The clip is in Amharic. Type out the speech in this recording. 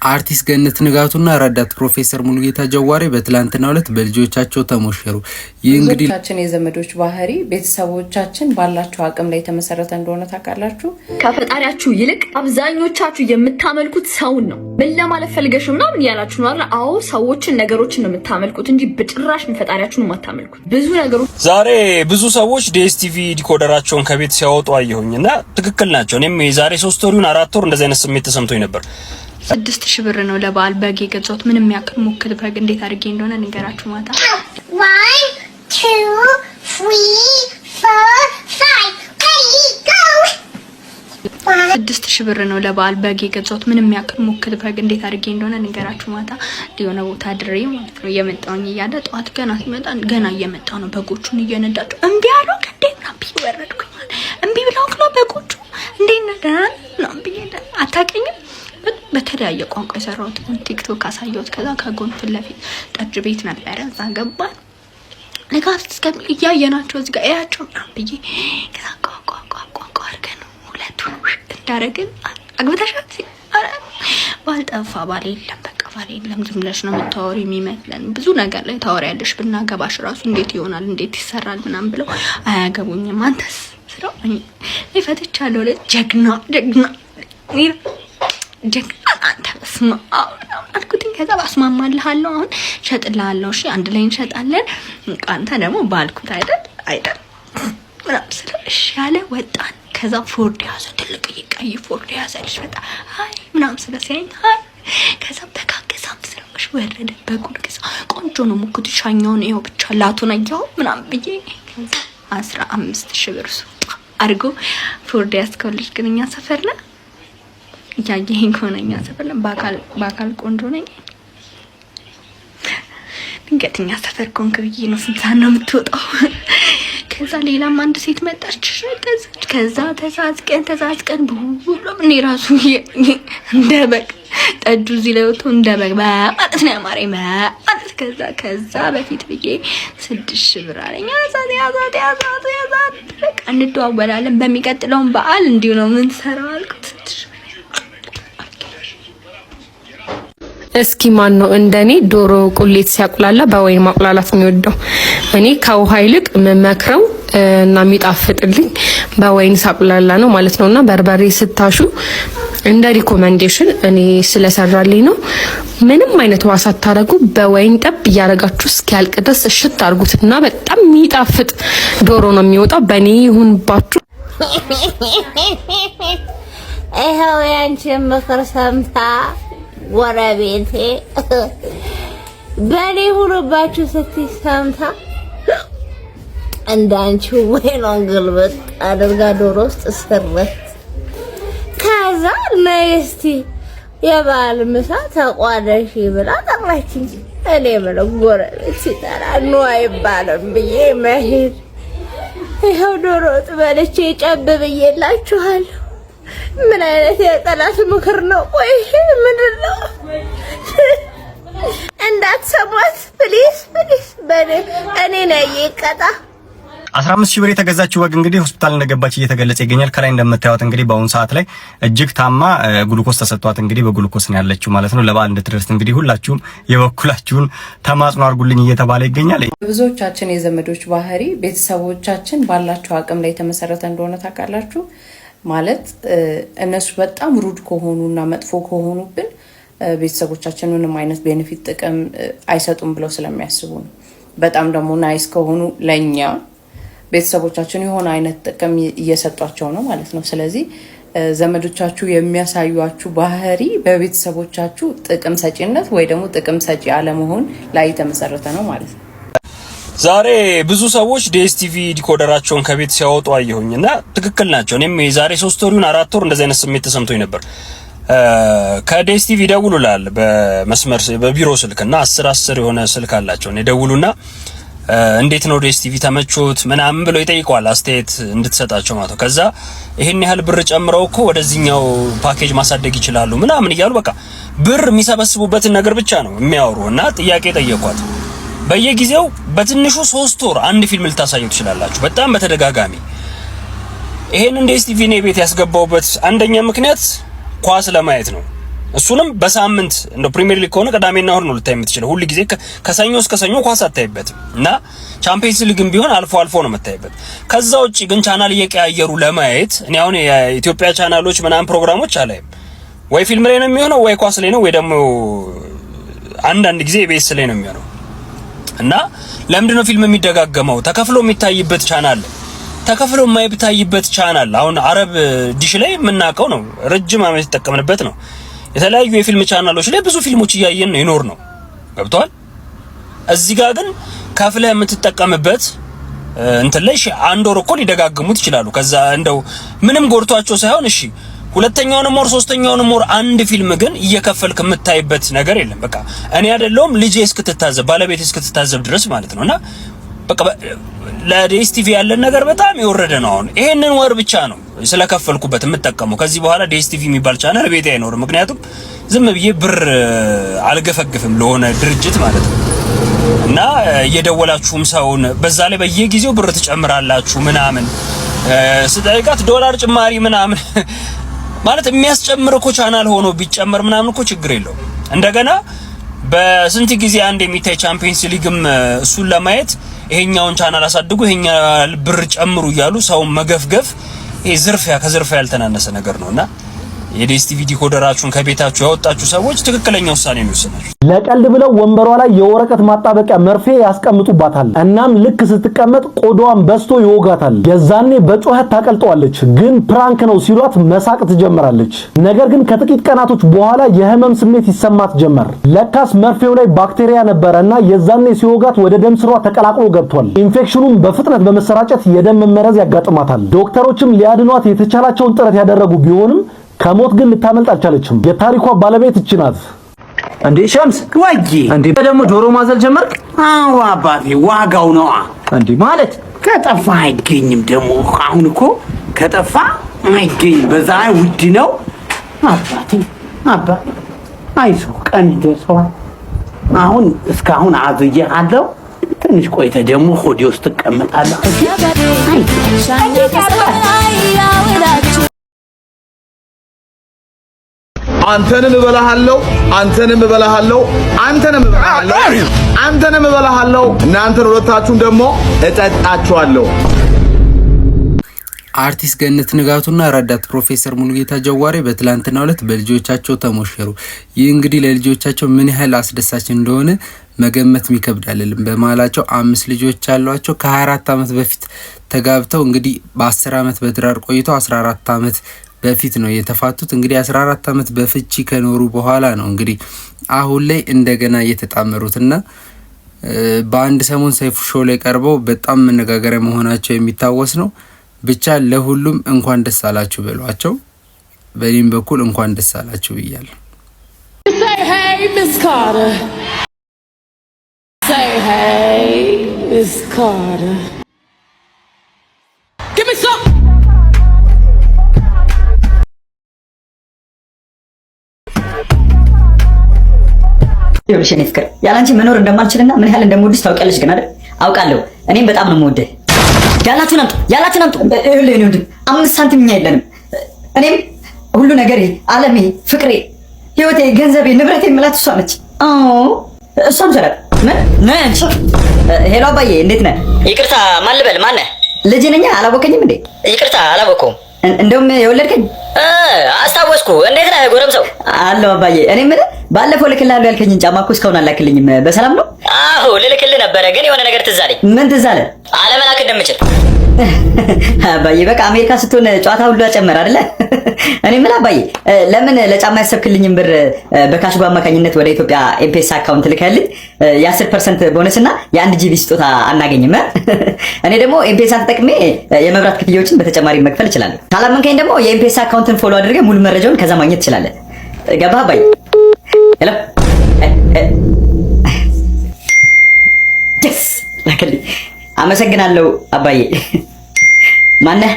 አርቲስት ገነት ንጋቱና ረዳት ፕሮፌሰር ሙሉጌታ ጀዋሬ በትላንትናው ዕለት በልጆቻቸው ተሞሸሩ። ይህ እንግዲህ ብዙዎቻችን የዘመዶች ባህሪ ቤተሰቦቻችን ባላቸው አቅም ላይ የተመሰረተ እንደሆነ ታውቃላችሁ። ከፈጣሪያችሁ ይልቅ አብዛኞቻችሁ የምታመልኩት ሰውን ነው። ምን ለማለት ፈልገሽ ምናምን እያላችሁ ነው አይደል? አዎ፣ ሰዎችን፣ ነገሮችን ነው የምታመልኩት እንጂ በጭራሽ ፈጣሪያችሁን የማታመልኩት። ብዙ ነገሮች ዛሬ ብዙ ሰዎች ዲኤስቲቪ decoder ኣቸውን ከቤት ሲያወጡ አየሁኝ እና ትክክል ናቸው። እኔም የዛሬ 3 ወር ይሁን 4 ወር እንደዚህ አይነት ስሜት ተሰምቶኝ ነበር። 6,000 ብር ነው ለበዓል በግ የገዛሁት። ምንም ያክል ሙክት በግ እንዴት አድርጌ እንደሆነ ንገራችሁ ማታ። One, two, three, four, five. Ready, go! 6,000 ብር ነው ለበዓል በግ የገዛሁት። ምንም ያክል ሙክት በግ እንዴት አድርጌ እንደሆነ ንገራችሁ ማታ የሆነ ቦታ ድሬ ማለት ነው እየመጣሁኝ እያለ ጠዋት ገና ሲመጣ ገና እየመጣ ነው በጎቹን እየነዳቸው እምቢ አሉ። እንዴት ነው ብዬ ወረድኩኝ። ማለት እምቢ ብለው ነው በጎቹ፣ እንዴት ነህ፣ ደህና ነህ ምናምን ብዬ፣ አታውቅኝም፣ በተለያየ ቋንቋ የሰራሁትን ቲክቶክ አሳየሁት። ከዛ ከጎን ፊት ለፊት ጠጅ ቤት ነበረ፣ እዛ ገባን። ንጋት እስከሚል እያየናቸው እዚህ ጋር እያቸው ምናምን ብዬ፣ ከዛ ቋ ቋ ቋ ቋ አድርገን ሁለቱን እንዳረግን አግብተሻል ሲል ኧረ ባል ጠፋ፣ ባል የለም፣ በቃ ባል የለም። ዝም ብለሽ ነው የምታወሪው የሚመስለን፣ ብዙ ነገር ላይ ታወሪያለሽ። ብናገባሽ ራሱ እንዴት ይሆናል፣ እንዴት ይሰራል ምናምን ብለው አያገቡኝም። አንተስ ስለው እኔ ፈትቻለሁ። ጀግና ጀግና ጀግና አንተ፣ በስመ አብ ምናምን አልኩትኝ። ከዛ ባስማማልሃለሁ፣ አሁን እሸጥልሃለሁ፣ እሺ አንድ ላይ እንሸጣለን። አንተ ደግሞ ባልኩት አይደል አይደል ምናምን ስለው እሺ ያለ ወጣን። ከዛ ፎርድ የያዘ፣ ትልቅ ቀይ ፎርድ የያዘ ልጅ መጣ። Hi ምናምን ስለ ሲያኝ hi፣ ከዛ በጋ ገዛም ስለው እሺ ወረደ። በጉን ገዛ። ቆንጆ ነው ሙክቱ፣ ሻኛውን ይኸው ብቻ ላቱን አየኸው ምናምን ብዬ፣ ከዛ 15,000 ብር ሱጥ አድርጎ ፎርድ ያስከው ልጅ ግን እኛ ሰፈር ላይ፣ እያየኸኝ ከሆነ እኛ ሰፈር ላይ፣ በአካል ቆንጆ ነኝ። ድንገት እኛ ሰፈር ከሆንክ ብዬ ነው። ስንት ሰዓት ነው የምትወጣው? ከዛ ሌላም አንድ ሴት መጣች፣ ገዛች። ከዛ ተሳስቀን ተሳስቀን ብሎም እኔ ራሱ እንደ በግ ጠጁ እዚህ ላይ ወጥቶ እንደ በግ ማለት ነው ያማረኝ ማለት። ከዛ በፊት ብዬ 6,000 ብር አለኝ። ያዛት ያዛት ያዛት ያዛት፣ በቃ እንደዋወላለን። በሚቀጥለውን በዓል እንዲሁ ነው የምንሰራው አልኩት። 6,000 ብር። እስኪ ማን ነው እንደኔ ዶሮ ቁሌት ሲያቁላላ በወይን ማቁላላት የሚወደው? እኔ ከውሃ ይልቅ የምመክረው እና የሚጣፍጥልኝ በወይን ሳቁላላ ነው ማለት ነው። እና በርበሬ ስታሹ እንደ recommendation እኔ ስለሰራልኝ ነው። ምንም አይነት ውሃ ሳታረጉ በወይን ጠብ እያረጋችሁ እስኪያልቅ ድረስ እሽት አድርጉት እና በጣም የሚጣፍጥ ዶሮ ነው የሚወጣው። በእኔ ይሁንባችሁ። ይኸው ያንቺን ምክር ሰምታ ጎረቤቴ በኔ ሁኖባችሁ ስትይ ሰምታ እንዳንቺ ወይኗን ግልብጥ አድርጋ ዶሮ ውስጥ ስርት። ከዛ ነይ እስቲ የበዓል ምሳ ተቋደሽ ብላ ጠራችኝ። እኔ ምለው ጎረቤት ሲጠራ ኑ አይባልም ብዬ መሄድ፣ ይኸው ዶሮ ወጥ በልቼ ጨብ ብዬላችኋለሁ። ምን አይነት የጠላት ምክር ነው? ቆይ ምንድን ነው? እንዳትሰሟት please please። በእኔ እኔ ነኝ ይቀጣ። 15,000 ብር የተገዛችው በግ እንግዲህ ሆስፒታል እንደገባች እየተገለጸ ይገኛል። ከላይ እንደምታዩት እንግዲህ በአሁኑ ሰዓት ላይ እጅግ ታማ ግሉኮስ ተሰጥቷት እንግዲህ በግሉኮስ ነው ያለችው ማለት ነው። ለበዓል እንድትደርስ እንግዲህ ሁላችሁም የበኩላችሁን ተማጽኖ አድርጉልኝ እየተባለ ይገኛል። ብዙዎቻችን የዘመዶች ባህሪ ቤተሰቦቻችን ባላቸው አቅም ላይ የተመሰረተ እንደሆነ ታውቃላችሁ። ማለት እነሱ በጣም rude ከሆኑ እና መጥፎ ከሆኑብን ቤተሰቦቻችን ምንም አይነት benefit ጥቅም አይሰጡም ብለው ስለሚያስቡ ነው። በጣም ደግሞ nice ከሆኑ ለእኛ ቤተሰቦቻችን የሆነ አይነት ጥቅም እየሰጧቸው ነው ማለት ነው። ስለዚህ ዘመዶቻችሁ የሚያሳዩአችሁ ባህሪ በቤተሰቦቻችሁ ጥቅም ሰጪነት ወይ ደግሞ ጥቅም ሰጪ አለመሆን ላይ የተመሰረተ ነው ማለት ነው። ዛሬ ብዙ ሰዎች ዲኤስቲቪ decoder ኣቸውን ከቤት ሲያወጡ አየሁኝ እና ትክክል ናቸው። እኔም የዛሬ 3 ወር ይሁን 4 ወር እንደዚህ አይነት ስሜት ተሰምቶኝ ነበር። ከዲኤስቲቪ ይደውሉልሃል በመስመር በቢሮ ስልክ እና አስር አስር የሆነ ስልክ አላቸው። ይደውሉና እንዴት ነው ዲኤስቲቪ ተመቾት ምናምን ብለው ይጠይቀዋል፣ አስተያየት እንድትሰጣቸው ማለት ነው። ከዛ ይሄን ያህል ብር ጨምረው እኮ ወደዚህኛው ፓኬጅ ማሳደግ ይችላሉ ምናምን እያሉ በቃ ብር የሚሰበስቡበትን ነገር ብቻ ነው የሚያወሩ። እና ጥያቄ ጠየኳት። በየጊዜው በትንሹ 3 ወር አንድ ፊልም ልታሳዩ ትችላላችሁ፣ በጣም በተደጋጋሚ። ይሄንን ዲኤስቲቪ እኔ ቤት ያስገባውበት አንደኛ ምክንያት ኳስ ለማየት ነው። እሱንም በሳምንት እንደ ፕሪሚየር ሊግ ከሆነ ቅዳሜና እሁድ ነው ልታይ የምትችለው። ሁል ጊዜ ከሰኞ እስከ ሰኞ ኳስ አታይበትም እና ቻምፒየንስ ሊግም ቢሆን አልፎ አልፎ ነው የምታይበት። ከዛ ውጭ ግን ቻናል እየቀያየሩ ለማየት እኔ አሁን የኢትዮጵያ ቻናሎች ምናምን ፕሮግራሞች አላይም። ወይ ፊልም ላይ ነው የሚሆነው፣ ወይ ኳስ ላይ ነው፣ ወይ ደግሞ አንዳንድ ጊዜ ኢቢኤስ ላይ ነው የሚሆነው። እና ለምንድን ነው ፊልም የሚደጋገመው? ተከፍሎ የሚታይበት ቻናል፣ ተከፍሎ የማይታይበት ቻናል አሁን አረብ ዲሽ ላይ የምናውቀው ነው፣ ረጅም ዓመት የተጠቀምንበት ነው። የተለያዩ የፊልም ቻናሎች ላይ ብዙ ፊልሞች እያየን ነው የኖር ነው። ገብቷል። እዚህ ጋር ግን ከፍለህ የምትጠቀምበት እንትን ላይ አንድ ወር እኮ ሊደጋግሙት ይችላሉ። ከዛ እንደው ምንም ጎድቷቸው ሳይሆን እሺ ሁለተኛውንም ወር ሶስተኛውንም ወር አንድ ፊልም ግን እየከፈልክ የምታይበት ነገር የለም። በቃ እኔ አይደለሁም ልጄ እስክትታዘብ ባለቤቴ እስክትታዘብ ድረስ ማለት ነውና በቃ ለዲኤስቲቪ ያለን ነገር በጣም የወረደ ነው። አሁን ይሄንን ወር ብቻ ነው ስለከፈልኩበት የምጠቀመው። ከዚህ በኋላ ዲኤስቲቪ የሚባል ቻናል ቤቴ አይኖርም። ምክንያቱም ዝም ብዬ ብር አልገፈግፍም ለሆነ ድርጅት ማለት ነው። እና እየደወላችሁም ሰውን በዛ ላይ በየጊዜው ብር ትጨምራላችሁ ምናምን ስጠይቃት ዶላር ጭማሪ ምናምን ማለት የሚያስጨምር እኮ ቻናል ሆኖ ቢጨመር ምናምን እኮ ችግር የለውም። እንደገና በስንት ጊዜ አንድ የሚታይ ቻምፒየንስ ሊግም እሱን ለማየት ይሄኛውን ቻናል አሳድጉ፣ ይሄኛል ብር ጨምሩ እያሉ ሰውን መገፍገፍ ይሄ ዝርፊያ ከዝርፊያ ያልተናነሰ ነገር ነውና የዲኤስቲቪ decoder ኣችሁን ከቤታችሁ ያወጣችሁ ሰዎች ትክክለኛ ውሳኔ ነው የወሰናችሁት። ለቀልድ ብለው ወንበሯ ላይ የወረቀት ማጣበቂያ መርፌ ያስቀምጡባታል። እናም ልክ ስትቀመጥ ቆዳዋን በስቶ ይወጋታል። የዛኔ በጩኸት ታቀልጠዋለች። ግን prank ነው ሲሏት መሳቅ ትጀምራለች። ነገር ግን ከጥቂት ቀናቶች በኋላ የህመም ስሜት ይሰማት ጀመር። ለካስ መርፌው ላይ ባክቴሪያ ነበረ እና የዛኔ ሲወጋት ወደ ደም ስሯ ተቀላቅሎ ገብቷል። ኢንፌክሽኑም በፍጥነት በመሰራጨት የደም መመረዝ ያጋጥማታል። ዶክተሮችም ሊያድኗት የተቻላቸውን ጥረት ያደረጉ ቢሆንም ከሞት ግን ልታመልጥ አልቻለችም። የታሪኳ ባለቤት እቺ ናት። እንዴ ሸምስ፣ ወይ እንዴ ደግሞ ዶሮ ማዘል ጀመርክ? አዎ አባቴ፣ ዋጋው ነዋ። እንዴ ማለት? ከጠፋ አይገኝም። ደግሞ አሁን እኮ ከጠፋ አይገኝም። በዛ ላይ ውድ ነው አባቴ። አባ አይዞህ፣ ቀን ይደርሰዋል። አሁን እስካሁን አዝዬሃለሁ። ትንሽ ቆይተህ ደግሞ ሆዴ ውስጥ ትቀመጣለህ። አንተንም እበላሃለሁ፣ አንተንም እበላሃለሁ፣ አንተንም እበላሃለሁ፣ አንተንም እበላሃለሁ። እናንተን ሁለታችሁን ደግሞ እጠጣችኋለሁ። አርቲስት ገነት ንጋቱና ረዳት ፕሮፌሰር ሙሉጌታ ጀዋሬ በትላንትናው ዕለት በልጆቻቸው ተሞሸሩ። ይህ እንግዲህ ለልጆቻቸው ምን ያህል አስደሳች እንደሆነ መገመት የሚከብድ አይደለም። በመሀላቸው አምስት ልጆች አሏቸው። ከ24 ዓመት በፊት ተጋብተው እንግዲህ በ10 ዓመት በትዳር ቆይተው 14 ዓመት በፊት ነው የተፋቱት። እንግዲህ 14 ዓመት በፍቺ ከኖሩ በኋላ ነው እንግዲህ አሁን ላይ እንደገና እየተጣመሩትና በአንድ ሰሞን ሰይፉ ሾው ላይ ቀርበው በጣም መነጋገሪያ መሆናቸው የሚታወስ ነው። ብቻ ለሁሉም እንኳን ደስ አላችሁ በሏቸው። በእኔም በኩል እንኳን ደስ አላችሁ ብያለሁ። Say hey, Miss Carter. Say hey, Miss Carter. Give me some. ይኸውልሽ የኔ ፍቅር፣ ያላንቺ መኖር እንደማልችልና ምን ያህል እንደምወድሽ ታውቂያለሽ ግን አይደል? አውቃለሁ። እኔም በጣም ነው የምወድህ። ያላችሁን አምጡ፣ ያላችሁን አምጡ። ይኸውልህ የኔ ወንድም 5 ሳንቲም እኛ የለንም። እኔም ሁሉ ነገሬ፣ ዓለሜ፣ ፍቅሬ፣ ህይወቴ፣ ገንዘቤ፣ ንብረቴ የምላት እሷ ነች። አዎ እሷም ሰራት ምን ምን። Hello አባዬ፣ እንዴት ነህ? ይቅርታ፣ ማን ልበል? ማን ነህ? ልጅ ነኝ። አላወቀኝም እንዴ? ይቅርታ፣ አላወቅኩም። እንደውም የወለድከኝ አስታወስኩ። እንዴት ነህ ጎረምሰው? አለሁ አባዬ። እኔ የምልህ ባለፈው ልክልሃለሁ ያልከኝን ጫማ እኮ እስካሁን አላክልኝም። በሰላም ነው? አዎ ልልክልህ ነበረ፣ ግን የሆነ ነገር ትዝ አለኝ። ምን ትዝ አለ? አለመላክ እንደምችል። አባዬ በቃ አሜሪካ ስትሆን ጨዋታ ሁሉ ያጨመረ አይደለ? እኔ የምልህ አባዬ፣ ለምን ለጫማ ያሰብክልኝን ብር በካሽጎ አማካኝነት ወደ ኢትዮጵያ ኤምፔሳ account ልከህልኝ የ10% ቦነስ እና የ1 GB ስጦታ አናገኝም? እኔ ደግሞ ኤምፔሳን ተጠቅሜ የመብራት ክፍያዎችን በተጨማሪ መክፈል እችላለሁ። ካላመንከኝ ደግሞ የኤምፔሳ account ን follow አድርገህ ሙሉ መረጃውን ከዛ ማግኘት ትችላለህ። ገባህ አባዬ? Hello፣ yes፣ ላከልኝ። አመሰግናለሁ አባዬ። ማነህ?